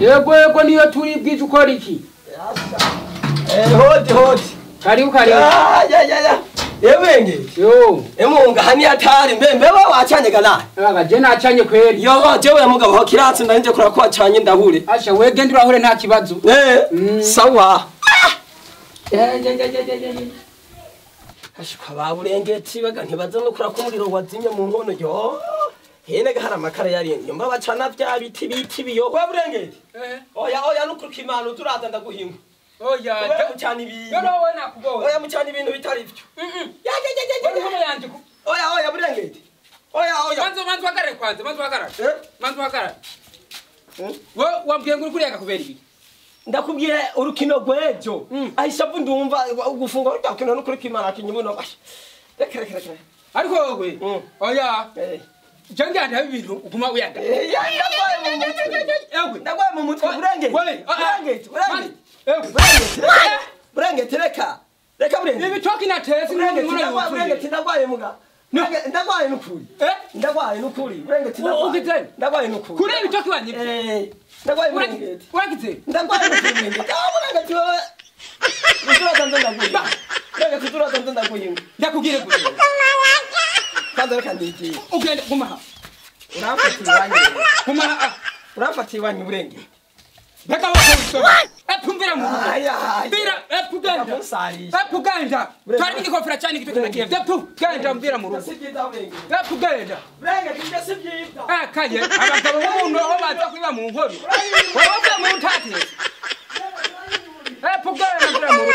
Yego yego niyo turi bwije ukora iki? Hodi hodi. Karibu karibu. Ya ya ya. Yebenge. Yo. Emunga hani atari mbembe wa wacanye gana. Aga je nacanye kweli. Yo jewe mugabo ho kiratsi ndanje kura ko wacanye ndahure. Asha wege ndurahure nta kibazo. Sawa. Ya ya ya ya ya. Ashika baburengeti baga ntibaza no kura ko umuriro wazimye mu nkono yo. Hene gahara amakara yari nyumba bacana bya biti biti biyo. Wa burengeti. Oya oya nukuruka imana turaza ndaguhinga. Oya mucana ibintu. Yo wowe nakubonye. Oya mucana ibintu bitari byo. Ya ya ya ya ya yanje. Oya oya burengeti. Oya oya. Manzo manzo hagarare kwanza, manzo hagarare. Manzo hagarare. Wo wambwiye ngo uri kubera ibi. Ndakubwiye urukino gwejo. Aisha ndumva gufunga urukino nukuruka imana kinyubuno. Reka reka reka. Ariko wowe. Oya. Jange anda ibintu uguma uyanda. Ndagwaye mu mutwe. Ndagwaye mu mutwe burengeti. Burengeti burengeti. Burengeti reka. Reka burengeti. Ibi talking at test burengeti ndagwaye muga. Ndagwaye nukuri. Ndagwaye nukuri. Burengeti ndagwaye. Ndagwaye nukuri. Kuri ibi talking wanye. Ndagwaye burengeti. Uragitse. Ndagwaye nukuri burengeti. Ah burengeti wewe. Turaza ndaguye. Burengeti turaza ndaguye. Ndakubwire gute. Kwanza reka ndigiye. Ugende gumaha. Uramfatiye iwanyu. Gumaha. Uramfatiye iwanyu burengeti. Beka wako. Epumvira mu rugo. Bira epugenda. Epugenda. Twari n'igikofera cyane igitoki nagiye. Epugenda mvira mu rugo. Epugenda. Burengeti ibyo si byiza. Kaye abagabo b'umuntu aho baza kwiba mu nkono. Wowe mu ntatse. Epugenda mvira mu rugo.